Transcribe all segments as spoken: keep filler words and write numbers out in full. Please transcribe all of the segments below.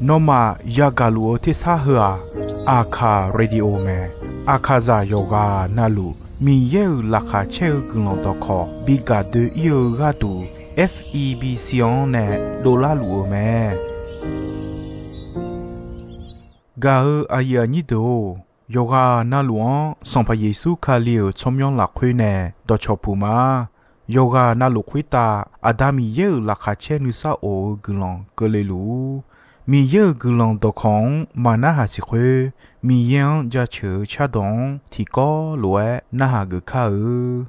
Nawmaf yagaq luf-eu tersar heu-aq, Aqkaq Radio mae. Aqkaqzaq yawqghaq navluf Miqyaer-euq laqkhaq caer-eu guiqlanq dawqkawq bi gaq doe-ir-eu gharduq, F E B C-anr nae dovlar luf-eu mae. Gaq-eu aqyuif aqnyir deuq-or, yawqghaq navluf-anr Sanqpaq Yeqsur Kali-euq tsawrmyanr lafkhoer nae dawqcawq puq ma. Yawqghaq navluf khoertav Aqda Miqyaer-euq laqkhaq caer nuisar of-eu guiqlanq keuvle luf-ur. Miqyaer-euq guiqlanq dawqkawq-anr maqnarhaq siq khoer, Miqyaer-anr jaceuq-eu cardawq-anr tiqkawv lof-aer narhaq geuf kar-eu.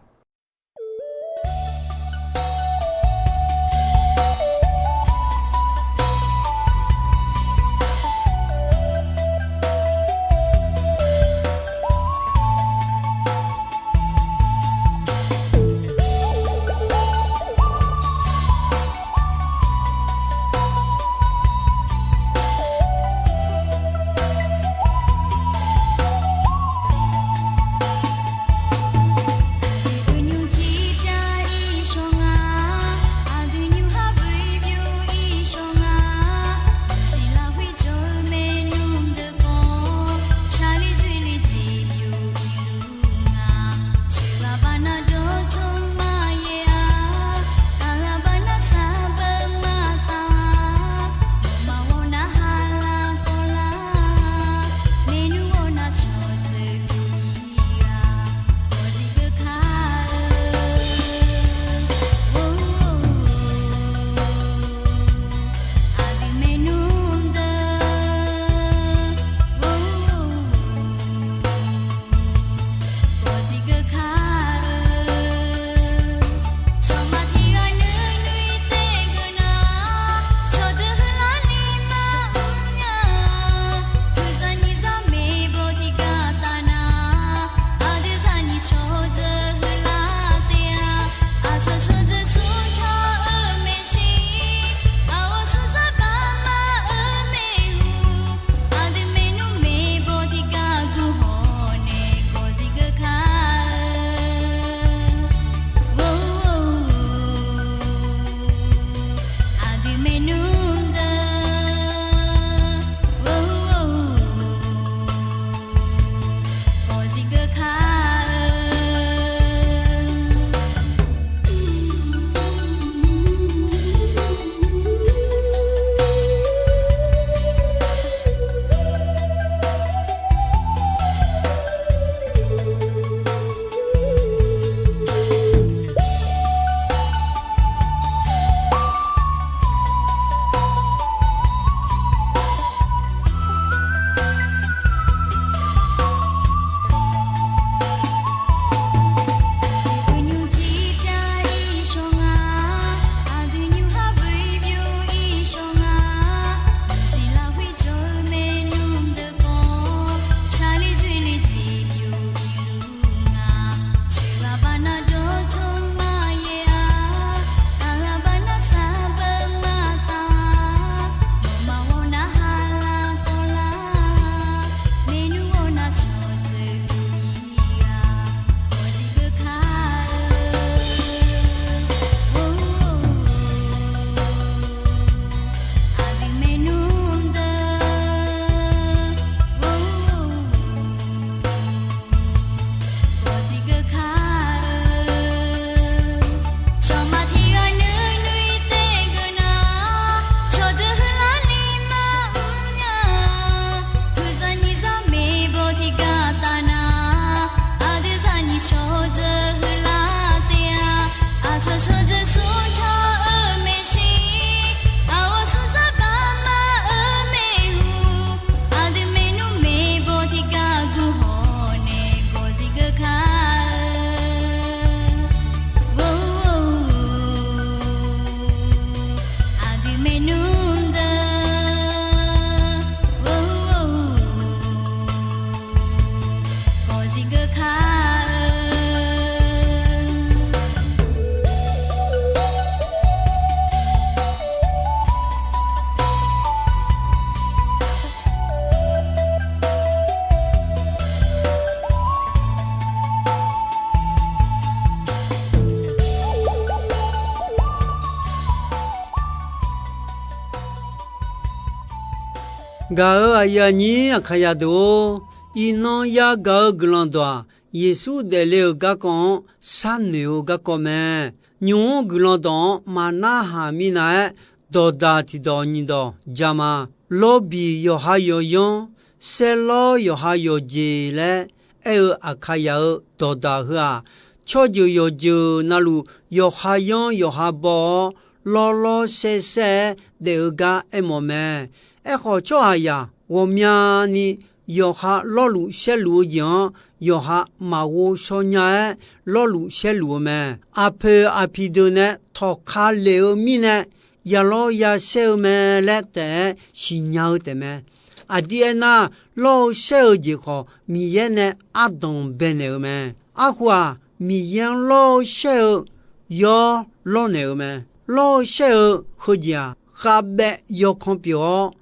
Gaq-euq aqyuif aqnyir Aqkaqyaq deuq-or, iqnan yagaq-eu guiqlanq dawq-aq, Yeqsur daefle-euq garkawv-anr sharnoeq-eu garkawv mae. Nymq-mr guiqlanq dawq-anr maqnarhaq minav-aer, dawqdaq tiqdawq nyiqdawq ja ma. Lawrbiq yawqha yawqyanr, saerlawr yawqha yawqjeq laer aer-eu Aqkaqyaq-euq dawqdaq heu-aq, tsawrjeuq yawqjeuq navluf yawqha yanr yawqha baw-awr, lawrlawr saersaer-aer daef-eu gar aermawf mae. Aerkhawf, tsawrhaqzaq ghawqmyani yawqha lawrluf saerluf-eu jeq-anr, yawqha maqghov shaw nya-aer lawrluf saerluf-eu mae. Aqpoeq aqpiq deuq nae tawqka lef-eu mirnae, yalawr yasaer-eu mae laer taef-aer siqnya-eu taefmae. Aqdir aernar, lawr-eu saer-eu jeq khawf, Miqyaer nae ardanq baenaeq-eu mae. Arhu-aq, Miqyaer-anr lawr-eu saer-eu yawr lawrnaeq-eu mae. Lawr-eu saer-eu heujeq-aq, khavbaev yawkan pyeuf-awr,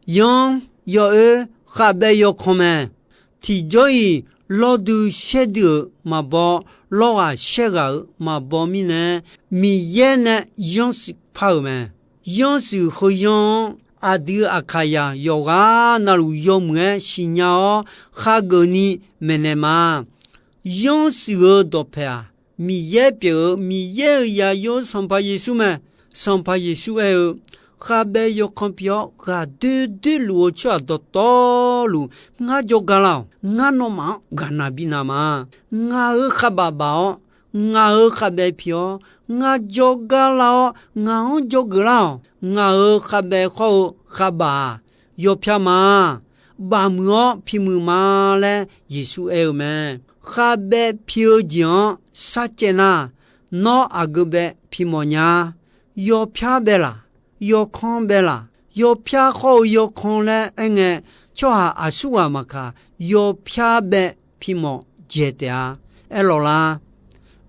yanr yawoer khavbaev yawkan mae. Tiqjawr-iq, lawrdui saerdui-euq maqbaw, lawrghaq saerghaq-euq maqbaw mirnae, Miqyaer nae yanrshuif par-euq mae. Yanrshuif heu yanr-anr aqdui Aqkaqyaq yawqghaq navluf yawmuiq-aer siqnya-awr, khageuf ni maeqnaeq ma. Yanrshuif-eu dawqpaeq-aq, Miqyaer pyeuf-eu Miqyaer-euq zaqyo Sanqpaq Yeqsur mae. Sanqpaq Yeqsur aer-eu, Khavbaev yawkan pyeuf-awr ghaqdoer doerluf-eu tsawrhaq dawqtawvluf, ngar jawrgar lar-awq. Ngar nawmaf-anr ghaqnav binav ma. Ngaq-euq khavbaf baf-awr, ngaq-euq khavbaev pi-awr, ngar jawrgar lar-awr, ngaq-anr jawrgeuf lar-awq. Ngaq-euq khavbaev khawr-eu khavbaf-aq, yawpyar ma. Bafmuiq-awr pimuiq ma laer Yeqsur aer-eu mae. Khavbaev pi-eu jeq-anr sharcaev nar, nawr aqgeu bae pi mawf nya. Yawpyar bae laq, yawkan bae laq, yawpyar khawr-eu yawkan laer aerngae, tsawrhaq aqsurghaq maqkaq, yawpyar bae pi mawf dzaeq taef-a. Aerlawq lar.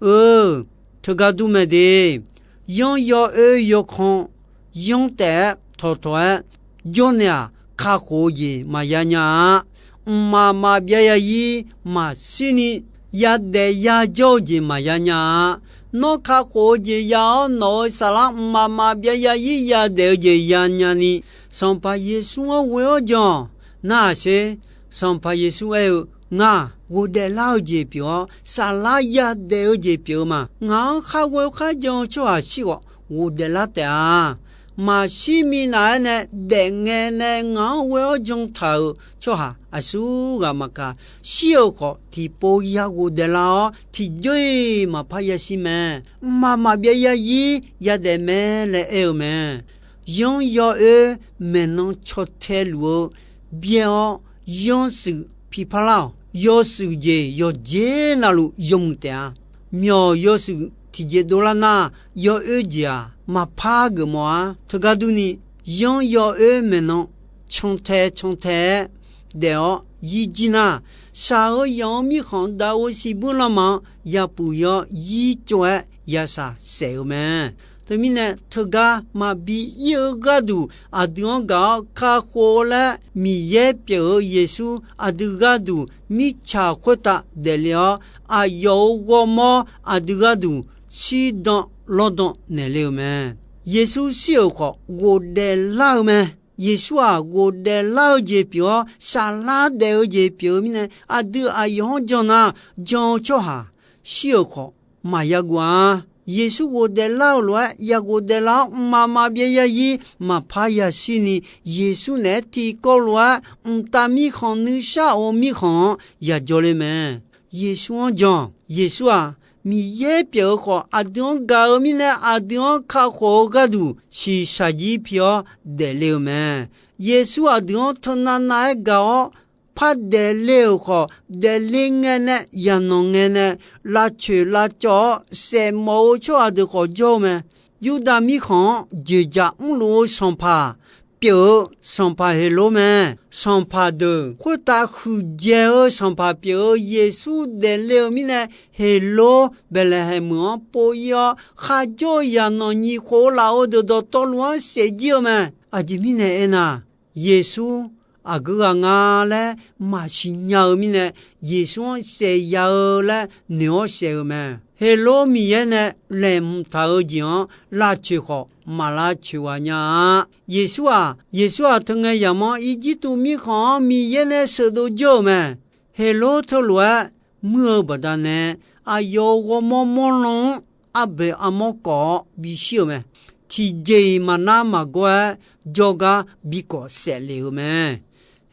Eu, teugar dur mae de. Yanr yawoer yawkan yanr taef-aer tawqtawq-aer jawrnaeq-aq, kakhof-eu jeq maqya nya-a. Mqmaq maqbyav yazir maqshirni yadaef yajawr-eu jeq maqya nya-a. Nawr kakhof-eu jeq ya-awr, nawq-euq saflar mqmaq maqbyav yazir yadaef-eu jeq yanya ni, Sanqpaq Yeqsur-anr ghoe-awr jan-awq. Nar-aq sher, Sanqpaq Yeqsur aer-eu, Ngaq ghofdaef lar-eu jeq pyeuf-awr, saflar yadaef-eu jeq pyeuf-eu ma. Ngaq-anr khar ghoe-awr kharjan-eu tsawrhaq shir khawf, ghofdaef lar taef-a. Maqshir minav-aer nae daefngae nae ngaq-anr ghoe-awr jan taq-euq tsawrhaq aqsurghaq maqkaq, shir-euq khawf tiqpov ya ghofdaef lar-awr, tiqjawr-iq maqpar yashir mae. Mqmaq maqbyav yazir yadaef mae laer aer-eu mae. Yanr yawoer maeqnan caw tae luf-eu byaer-awr, yanrshuif pi parlar-awq. Yawshuif jeq yawqjeq navluf yawmuiq taef-a. Myawq yawshuif tiqjeq dovlar nar, yawoer jeq-aq maqpar geufmawf-ar. Teugar durni, yanr yawoer maeqnan cantae cantae-aer daef-awr yirjir nar, shaq-eu yanq-eu mirkhanq daqo siqbuir lanma-anr yapuq yawr yirtsov-aer yashaq saef-eu mae. Teumirnae teugar maqbi ir-eu gharduq aqdui-anr gaq-awr kakhof-eu laer Miqyaer pyeuf-eu Yeqsur aqdui gharduq mirtsaq khoertav daefle-awr, aqyawf-euq ghawrmawr aqdui gharduq shirdan lawrdan naeqle-euq mae. Yeqsur shir-euq khawf ghofdaef lar-eu mae. Yeqsur-aq ghofdaef lar-eu jeq pyeuf-awr, saflar daef-eu jeq pyeuf-eu mirnae, aqdui aqyawf-anr jan nar, jan-eu tsawrhaq shir-euq khawf maqya guv-a. Yeqsur ghofdaef lar-eu lof-aer ya ghofdaef lar-awr, mqmaq maqbyav yazir maqpar yashir ni, Yeqsur naeq-aer tiqkawv lof-aer mqtav mirkhanq nuishar of-eu mirkhanq-anr yajawr le mae. Yeqsur-anr jan. Yeqsur-aq, Miqyaer pyeuf-eu khawf, aqdui-anr gaq-eu mirnae, aqdui-anr kakhof-eu gharduq shiqshaq jir pi-awr daefle-eu mae. Yeqsur aqdui-anr teunav nav-aer gaq-awr, par daefle-euq khawf, daefle ngae nae yaqnanq ngae nae lavcoeq lavcawv-awr saefmawf-eu tsawrhaq deuq khawf jawr-eu mae. Yurdav mirkhanq-anr joeqjaq mrluf-eu sanqpaq pyeuf-eu sanqpaq Heqlor mae. Sanqpaq deuq khoertav huiqdzaeq-eu sanqpaq pyeuf-eu Yeqsur daefle-euq mirnae, Heqlor Baeqlaeqhaeq meuq-anr pov ir-awr, kharjawr-eu yaqnanq nyiq khof-eu lafov deuq dawqtawvluf-anr saef jir-eu mae. Aqjeq mirnae aernar, Yeqsur aqgeu ghaq nga laer maqsiq nya-eu mirnae, Yeqsur-anr saef ya-eu laer noeq-awr saef-eu mae. Heqlor Miqyaer nae laeqhmq taq-eu jeq-anr lavcoeq khawf maq lavcoeq ghaq nya-a. Yeqsur-aq, Yeqsur-aq, teu ngae yamq-anr Irjirtuv mirkhanq-anr Miqyaer nae sheuqdov jawr-euq mae. Heqlor teulof-aer muir-eu baqdanae, aqyawf-euq ghawrmawr mawrlan-anr arboeq armawr kawf-awr bishir-euq mae. Tiqjeq-iq maqnar maqgawr-aer, jawrgar bikawf saeflef-eu mae.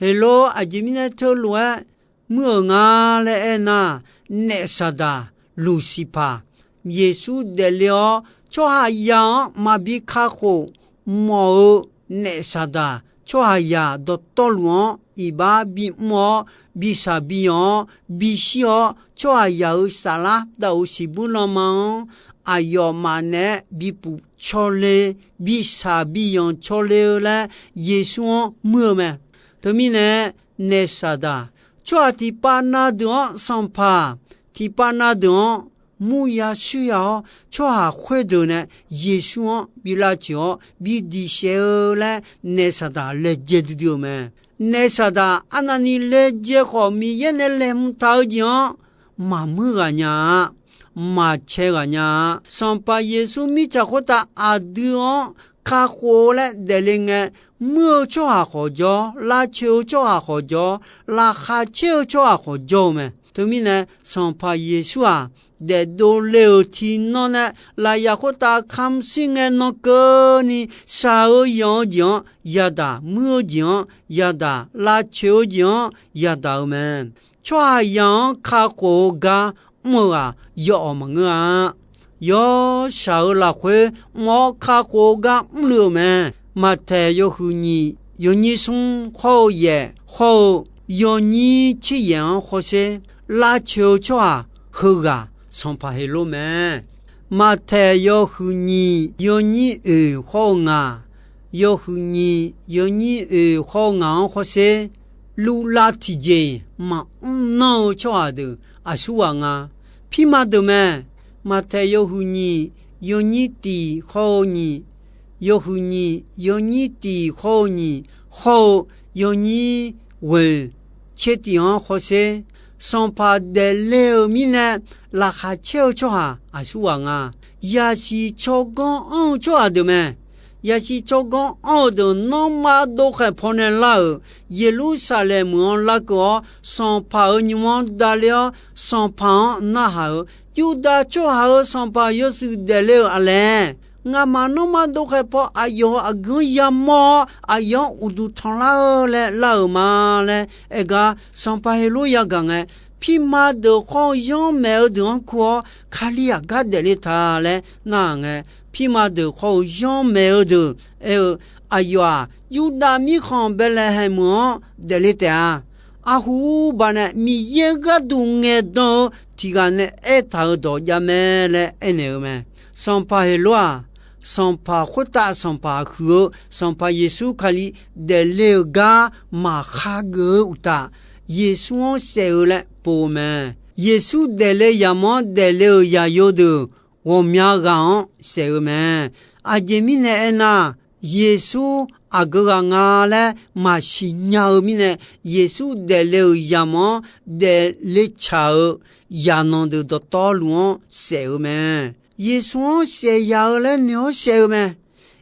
Heqlor aqjeq mirnae teulof-aer muir-euq nga laer aernar, naef saqdaq Luqsiqpaq, Yeqsur daefle-awr tsawrhaqzaq-anr maqbi kakhof mawf-eu naef saqdaq, tsawrhaqzaq dawqtawvluf-anr iqbax bimr-awr, bishaq biyanq-awr, bishir-awr, tsawrhaqzaq-euq saflar dawq-euq siqbur lanma-anr aqyawfmaf naeq-aer bipuf cawle, bishaq biyanq cawle-eu laer Yeqsur-anr muir-eu mae. Teumirnae, naef saqdaq, tsawrhaq tiqpav na deuq-anr sanqpaq, tiqpav na deuq-anr murya shuirya-awr, tsawrhaq khoerdeuq nae Yeqsur-anr bi lavcoeq-awr bi diq saef-eu laer naef saqdaq laejae duidui-euq mae. Naef saqdaq arnavni laejae khawf, Miqyaer nae laeqhmq taq-eu jeq-anr maqmuir ghaq nya-a, maqcae ghaq nya-a. Sanqpaq Yeqsur mirtsaq khoertav aqdui-anr kakhof-eu laer daefle ngae, muir-eu tsawrhaq khawf jawr, lavcoeq-eu tsawrhaq khawf jawr, laqkhaq caer-eu tsawrhaq khawf jawr-eu mae. Teumirnae, Sanqpaq Yeqsur-aq, daefdov le-euq tiqnan nae lafyaq khoertav kamq shir ngae nan keuvni, shaq-eu yanq-eu jeq-anr yadaq, muir-eu jeq-anr yadaq, lavcoeq-eu jeq-anr yadaq-eu mae. Tsawrhaqzaq-anr kakhof-eu gar mr-eu ghaq yawawq maqngeur-a. Yawshaq-eu lafkhoer mq-awr kakhof-eu gar mrluiv-euq mae. Maqtaeq yawhuiq nyiq yawnyir smr hawr-eu yaef hawr-eu yawnyir tser yaef-anr hawsher, lavcoeq-eu tsawrhaq heughaq sanqpaq Heqlor mae. Maqtaeq yawhuiq nyiq yawnyir oeq hawr-eu ngaq, yawhuiq nyiq yawnyir oeq hawr-eu ngaq-anr hawsher, luvlav tiqjeq-iq maqmr nanr-eu tsawrhaq deuq aqsurghaq nga. Pirma deuq mae. Maqtaeq yawhuiq nyiq yawnyir tiq hawr-eu nyiq, yawhuiq nyiq yawnyir tiq hawr-eu nyiq, hawr-eu yawnyir ghoeq tser tiq-anr hawsher, sanqpaq daefle-euq mirnae laqkhaq caer-eu tsawrhaq aqsurghaq nga. Yasiq tsawrganr anr-eu tsawrhaq deuq mae. Yasiq tsawrganr anr-eu deuq nanrma dovkhaeq pawnae lar-euq, Yeqlursaqlaeq meuq-anr larkeuv-awr, sanqpaq-euq nymq-anr davler-awr, sanqpaq-anr narhaq-euq, Yurdav tsawrhaq-euq sanqpaq yawshuif daefle-euq aqlaeq, ngamaf nanrma dovkhaeq paw aqyawf-euq aqgeu-anr yamawr-awr, aqyawf-anr uqduq tanqlar-eu laer lar-euq ma laer aer gar, sanqpaq Heqlor yagaq ngae, pirma deuq khawr-eu yanrmaeq-eu deuq-anr kur-awr, Kali aqgar daefle ta laer nar-aq ngae, pirma deuq khawr-eu yanrmaeq-eu deuq aer-eu, aqyawf-aq, Yurdav mirkhanq Baeqlaeqhaeq meuq-anr daefle taef-a. Arhu baqnae Miqyaer gharduq ngaeqdan-eu tiqghaq nae aertaq-euq dawq jav mae laer aernaeq-eu mae. Sanqpaq Heqlor-aq, sanqpaq khoertav sanqpaq huiq-eu Sanqpaq Yeqsur Kali daefle-euq gar maqkhageuf-eu uqtaf, Yeqsur-anr saef-eu laer pov-eu mae. Yeqsur daefle yamq-anr daefle-euq zaqyo deuq ghawqmya ghaq-anr saef-eu mae. Aqjeq mirnae aernar, Yeqsur aqgeu ghaq nga laer maqsiq nya-eu mirnae, Yeqsur daefle-euq yamq-anr daefle tsaq-eu zaqnanq deuq dawqtawvluf-anr saef-eu mae. Yeqsur-anr saef ya-eu laer noeq-awr saef-eu mae.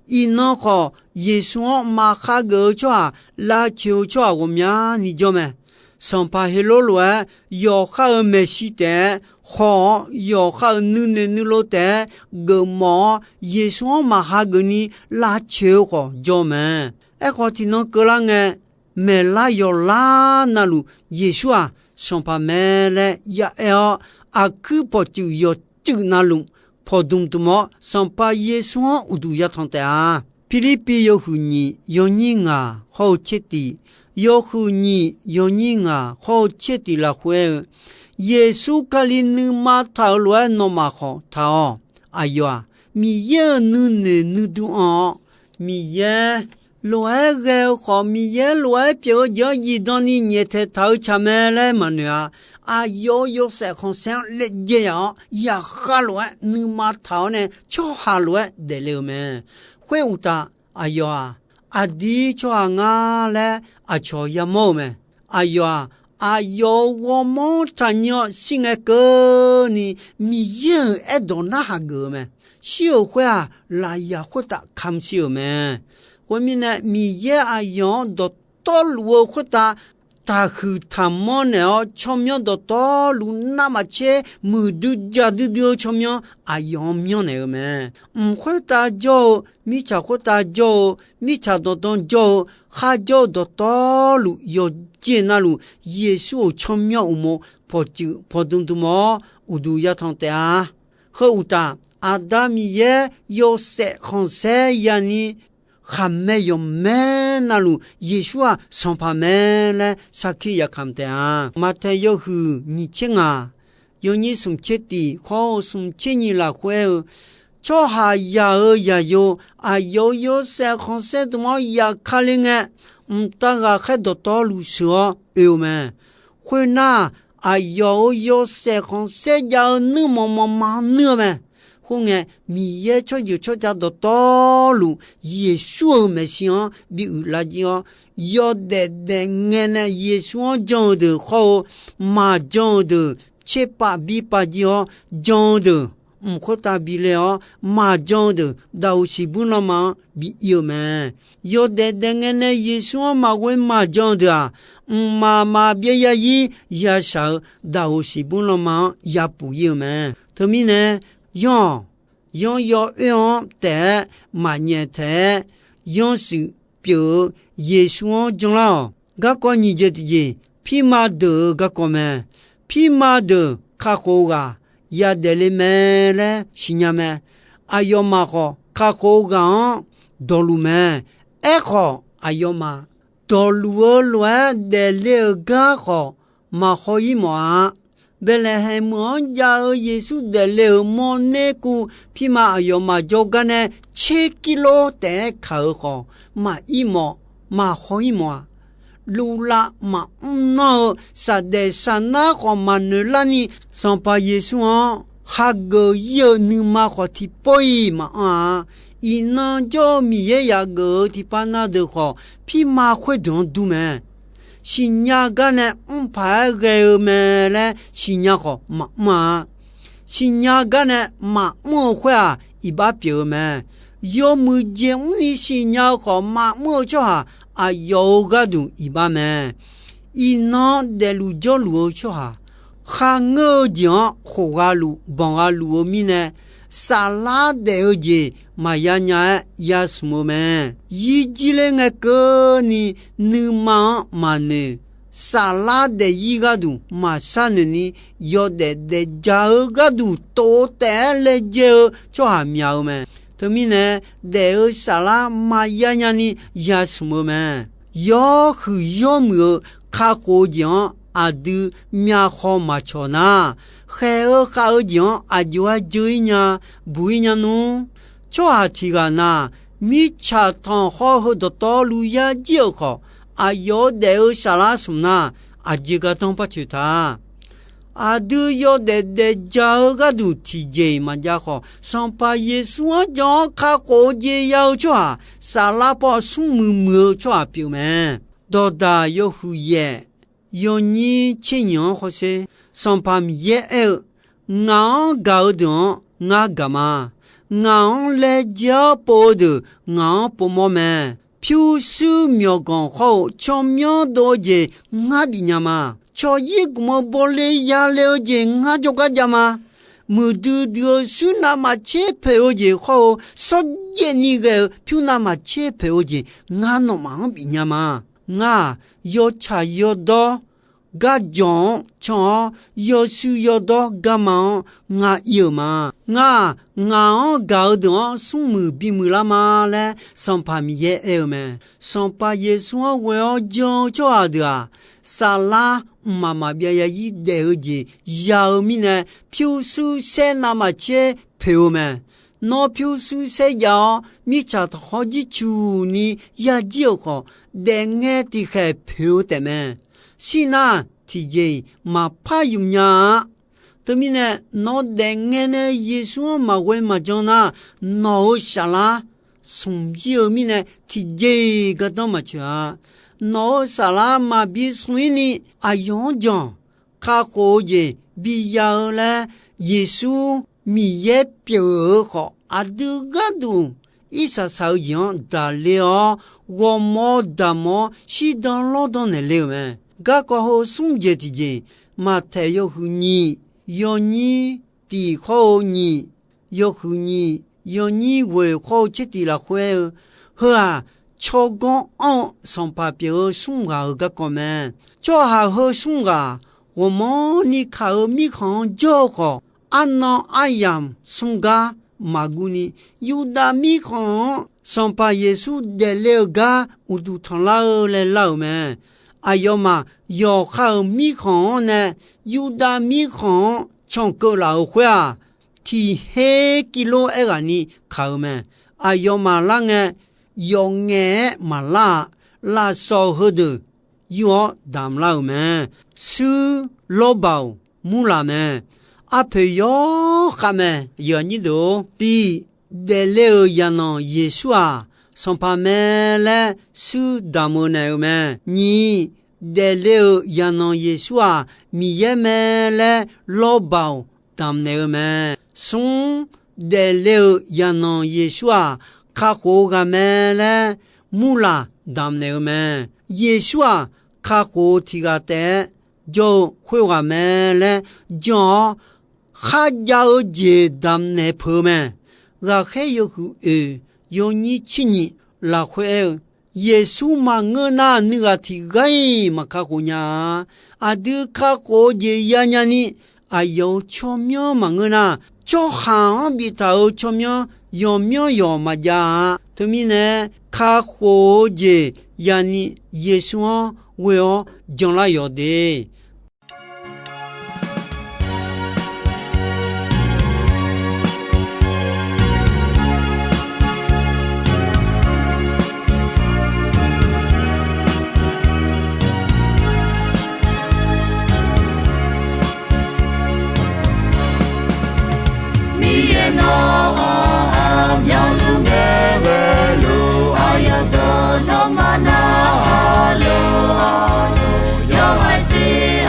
Iqnan khawf, Yeqsur-anr maqkhageuf-eu tsawrhaq, lavcoeq-eu tsawrhaq ghawqmyani jawr mae. Sanqpaq Heqlor lof-aer yawqha-euq maeqshi taef-aer haw-awr, yawqha-euq nuinoeq nuilov taef-aer geufmawf-awr, Yeqsur-anr maqhageuf ni lavcoeq-eu khawf jawr mae. Aerkhawf, tiqnan keuvlar ngae, maeqlar yawqlar navluf Yeqsur-aq, sanqpaq mae laer ya aer-awr, aqkuir pawqtsuif yawqtsuif navluf pawqdmq dmq-awr, Sanqpaq Yeqsur-anr uqduq yatanq taef-a. Pirlirpiv yawhuiq nyiq yawnyir ngaq hawr-eu tser tiq, yawhuiq nyiq yawnyir ngaq hawr-eu tser tiq lafkhoer-eu, Yeqsur Kali nuima taq-euq lof-aer nawmaf khawf taq-awq. Aqyawf-aq, Miqyaer-euq nuinoeq nuidui anr-awr, Miqyaer lof-aer ghae-eu khawf, Miqyaer lof-aer pyeuf-eu jeq-anr zifdan ni nyaeftaeq taq-eu tsaq mae laer maqnoeq-a. Aqyawf-euq yawshaef khanqsaer-anr laejae yaf-awr, yaqkhav lof-aer nuima taq-awr nae tsawrhaq lof-aer daefle-eu mae. Khoeruqtaf, aqyawf-aq, aqdir tsawrhaq nga laer aqcawq yamawr-eu mae. Aqyawf-aq, aqyawf-euq ghawrmawr taqnyir-awr shir ngae keuvni Miqyaer-euq aerdawq narhaq geuf-eu mae. shir-euq khoer-aq, lafyaq khoertav kamq shir-euq mae. Khoermirnae, Miqyaer aqyawf-anr dawqtawvluf-eu khoertav taqhuiq taqmanr naeq-awr, tsawrmyanr dawqtawvluf navmaqtser muiqdui jaqdui dui-eu tsawrmyanr aqyawf-anr myanrnaeq-eu mae. Mq khoertav jawr-eu, mirtsaq khoertav jawr-eu, mirtsaq danqdan jawr-eu, kharjawr-eu dawqtawvluf yawqjeq navluf, Yeqsur-euq tsawrmyanr uqmov pawqtsuif pawqdm dm-awr uqduq yatanq taef-a. Heu uqtaf, Aqda Miqyaer yawshaef khanqsaer yani, khaqmae yawqmae navluf Yeqsur-aq Sanqpaq mae laer sarkir yakamq taef-a. Maqtaeq yawhuiq nyiq tser ngaq, yawnyir smq tser tiq khawr-eu smq tser nyiq lafkhoer aer-eu, tsawrhaqzaq-euq zaqyo aqyawf-euq yawshaef khanqsaer dm-awr yaqkale ngae, mqtav ghaqkhaer dawqtawvluf sheuq-awr oe-eu mae. Khoernar, aqyawf-euq yawshaef khanqsaer jav-eu nuirmanq manqma nuir-eu mae. Khoerngae, Miqyaer tsawrjeuq tsawrca dawqtawvluf Yeqsur-euq maeqshi-anr bi uiqlar jir-awr, yawdaef daefngae nae Yeqsur-anr jan-eu deuq khawr-eu, maqjan-eu deuq tserpav birpav jir-awr, jan-eu deuq mq khoertav bi le-awr, maqjan-eu deuq daqoq siqbymr lanma-anr bi ir-eu mae. Yawdaef daefngae nae Yeqsur-anr maqghoe maqjan-eu deuq-aq, mqmaq maqbyav yazir yashaq-eu daqoq siqbymr lanma-anr yapuf ir-eu mae. Teumirnae, yanr-awq, yanr yawoer-anr taef-aer maqnyaef taef-aer, yanrshuif pyeuf-eu Yeqsur-anr janlar-awq. Garkawv nyiq jeq tiqjeq, pirma deuq-euq garkawv mae. Pirma deuq kakhof-eu ghaq yadaef le mae laer siqnya mae. Aqyawfmaf khawf, kakhof-eu ghaq-anr dawqluf mae. Aerkhawf, aqyawfmaf dawqluf-eu lof-aer daefle-euq gar khawf, maqhaw ir mawf-a. Baeqlaeqhaeq meuq-anr jav-eu Yeqsur daefle-euq mawrner kuv, pirma aqyawfmaf jawrgar nae tser kirlor taef-aer kaq-euq khawf, maqir mawf, maqhaw ir mawf-aq. Luvlav maqmr nanr-eu saqdaef saqnar khawf maqnoeq larni, Sanqpaq Yeqsur-anr hageuf ir-eu nuima khawf tiqpawr-iq maqanr-a. Iqnan jawr-eu Miqyaer yaf geuf-eu tiqpav na deuq khawf, pirma khoerdeuq-anr dur mae. Siqnya gar nae mr paq-aer ghae-eu mae laer siqnya khawf maqmr-a. Siqnya gar nae maqmr-eu khoer-aq, iqbax pyeuf-eu mae. Yawmuiq jeq mrni siqnya-eu khawf maqmr-eu tsawrhaq, aqyawf-euq gharduq iqbax mae. Iqnan daefluf jawrluf-eu tsawrhaq, kharngeur-eu jeq-anr khof gha luf banq gha luf-eu mirnae, saflar daef-eu jeq maqya nya-aer yasmq-eu mae. Yir jir ler ngae keuvni nuima-anr maqnoeq, saflar daef-ir gharduq maqshar noeq ni, yawdaef daefja-eu gharduq tof-eu taef-aer laejae-eu tsawrhaq myaq-eu mae. Teumirnae, daef-eu saflar maqya nyani yasmq-eu mae. Yawhuiq yawmuiq-eu kakhof-eu jeq-anr aqdui myavkhaw maqcawq nar, khaeq-eu khav-eu jeq-anr aqjox-aer dzeur-ir nya, buq-ir nya nmr. Tsawrhaq tiq ghaq na, mirtsaq tanqkhawr heu dawqtawvluf yajir-euq khawf, aqyawf-euq daef-eu saflar smq nar, aqjeq gardanr par coeq ta. Aqdui yawdaef daefja-eu gharduq tiqjeq-iq maqjav khawf, Sanqpaq Yeqsur-anr jan-awr kakhof-eu jeq ya-eu tsawrhaq, saflar paw smrmuiq muiq-eu tsawrhaq pyeuf mae. Dawqdaq yawhuiq yaef, yawnyir tser nyiq-anr hawsher, Sanqpaq Miqyaer aer-eu, Ngaq-anr gaq-eu deuq-anr ngar gaq ma. Ngaq-anr laejae-awr pov-eu deuq ngaq-anr povmawr mae. Pyurshuir myawqganq hawr-eu tsawrmyanr dov-eu jeq ngar bifnya ma. Tsawryir gmq-eu bawle yale-eu jeq ngar jawrgar jav ma. Muiqdui dui-eu shuir navmaqtser poeq-eu jeq hawr-eu, shawrjaev ni ghae-eu pyur navmaqtser poeq-eu jeq ngar nawmaf-anr bifnya ma. Ngar-aq, yawtsaq yawdawr garjawq-anr can-awr, yawshuir yawdawr garma-anr ngar ir-euq ma. Ngar-aq, ngaq-anr gaq-eu deuq-anr smrmuiq bimuiq lar ma laer Sanqpaq Miqyaer aer-eu mae. Sanqpaq Yeqsur-anr ghoe-awr jan-eu tsawrhaq deuq-aq, saflar mqmaq maqbyav yazir daef-eu jeq ya-eu mirnae, pyurshuir saer navmaqtser poeq-eu mae. Nawr pyurshuir saer jav-awr, mirtsaq tanqkhawr jircuq ni yajir-euq khawf, daefngae tiqkhaeq poeq-eu taefmae. Shirnar, tiqjeq-iq maqpar ymq nya-a. Teumirnae, nawq daefngae nae Yeqsur-anr maqghoe maqjan nar, nawq-euq saflar smq jir-eu mirnae tiqjeq-iq gardanr maqtsoeq-a. Nawq-euq saflar maqbi smq-ir ni aqyawf-anr jan kakhof-eu jeq biya-eu laer Yeqsur Miqyaer pyeuf-eu khawf, aqdui gharduq irsaq saq-eu jeq-anr daqler-awr, ghawqmawr damq-awr shirdan lawrdan naeqle-euq mae. Garkawv heu smr jeq tiqjeq, Maqtaeq yawhuiq nyiq, yawnyir tiq khawr-eu nyiq, yawhuiq nyiq, yawnyir ghoeq khawr-eu tser tiq lafkhoer aer-eu, heu-aq, tsawrganr anr-eu sanqpaq pyeuf-eu smr ghaq-euq garkawv mae. Tsawrhaq heu smr ghaq ghawqmanrni kaq-eu mirkhanq-anr jawr-eu khawf, arnan aryamq smr gar maqguv ni, Yurdav mirkhanq-anr Sanqpaq Yeqsur daefle-eu gar uqduq tanqlar-eu laer lar-euq mae. Aqyawfmaf yawqha-euq mirkhanq-anr nae Yurdav mirkhanq-anr cankeuv laf-euq khoer-aq, tiq her kilo aerghaqni kaq-eu mae. Aqyawfmaf lar ngae, yawf ngaef-aer maqlar-a. Lafsawq heudeuq yur-awr damq lar-euq mae. Shuir, Lawrbaoq, Murlaq mae. Arpoeq yawr khav mae. Yawqnyir deuq-or, tiq, daefle-euq yaqnanq Yeqsur-aq, Sanqpaq mae laer shuir damq-eu naeq-eu mae. Nyiq, daefle-euq yaqnanq Yeqsur-aq, Miqyaer mae laer Lawrbaoq damq naeq-eu mae. Smr, daefle-euq yaqnanq Yeqsur-aq, kakhof-eu ghaq mae laer Murlaq damq naeq-eu mae. Yeqsur-aq, kakhof-eu tiq ghaq taef-aer jawr-eu khoerghaq mae laer jan-awr, kharjav-eu jeq damq naeq peuq-eu mae. Ghaqkhaer yawhuiq oeq, yawnyir tser nyiq lafkhoer aer-eu, Yeqsur maqngeur nar, nuighaq tiqghaq-iq maq kakhof nya-a. Aqdui kakhof-eu jeq yanya ni, aqyawf-euq tsawrmyanr maqngeur nar, tsawrhaq-anr biftaq-euq tsawrmyanr yawqmyanr yawq maqjav-a. Teumirnae, kakhof-eu jeq yani Yeqsur-anr ghoe-awr janlar yawq de. Miqyaer nawr-aq, aqmyanluf ngae ghaeluf, aqyawf deuq nawmaf narhaq lof-a, yawhaiq jeq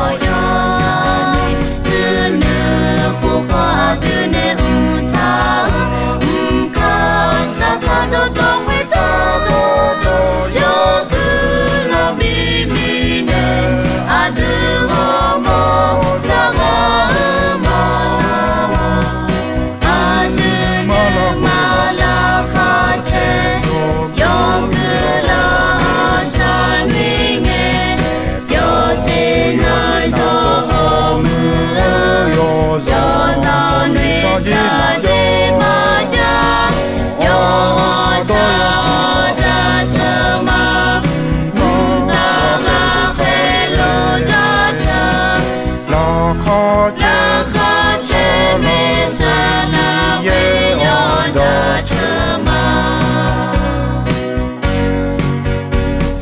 Aqyawf nuinoeq pov khawf aqdui nae mqtaq-eu mqkaq saqkaq dawqtawvluf khoerdawq dawq yawguiq lanq bi mirnae aqdui ghawrmawr dzaqghaq-eu ma. Aqdui nuima laqkhaq caer yawguiq lanq shaqni ngae, yawqjeq navzawr hawmuiq-eu yawqzawq noeqshaq jeq maqjav, yawqha jaceuq ma. Mqtav ghaqkhaer luf jaceuq, laqkhaq caer maeqshaq nar Miqyaer-anr jaceuq ma.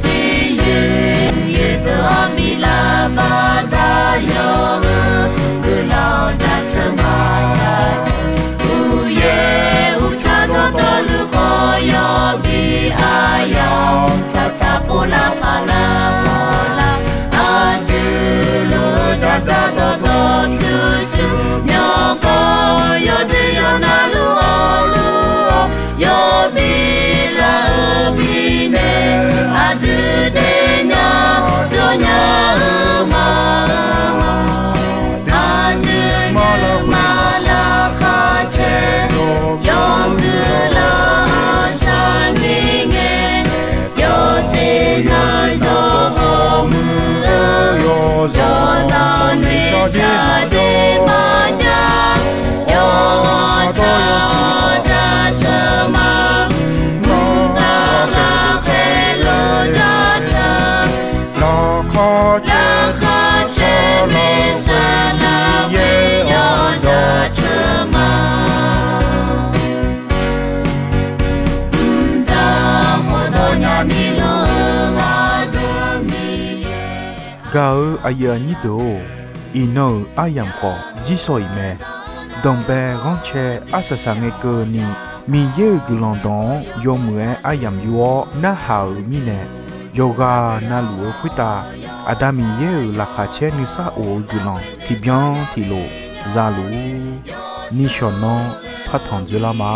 Siqyoeq yoeqdeuq-anr bi lavbaq dar yawq-eu guiqlanq jaceuq ma. Uqyaer uqtsaq dawqtawvluf khawf yawbi aqyawf tsaqtsaq povlar paqlar paqlar, aqdui luf-eu dzaqdzaq dawqtawv pyurshuir myawqganq yawdzer yawqnav luf-awr luf-awr yawbi lar-eu mirnae, aqdui daefnya dawrnya-eu ma. Aqdui nuima laqkhaq caer yawguiq lanq shaqni ngae, yawqjeq navzawr hawmuiq-eu yawqzawq noeqshaq jeq maqjav, yawqha jaceuq ma. Mqtav ghaqkhaer luf jaceuq, laqkhaq caer maeqshaq nar Miqyaer-anr jaceuq ma. Mqdzaq khawf dawnyani luf-eu aqdui Miqyaer. Gaq-eu aqyuif aqnyir deuq-or, iqnan-euq aryamq khawf jirsawq iq mae. Danqbae ghanrcae arsaq saq ngae keuvni, Miqyaer-euq guiqlanq dawq-anr yawmuiq-aer aryamq yur-awr narhaq-euq mirnae, yawqghaq navluf-eu khoertav Aqda Miqyaer-euq laqkhaq caer nuisar of-eu guiqlanq tiqbyan tiqlof za luf-ur. Nishawq nanr partanq dzoerlar ma.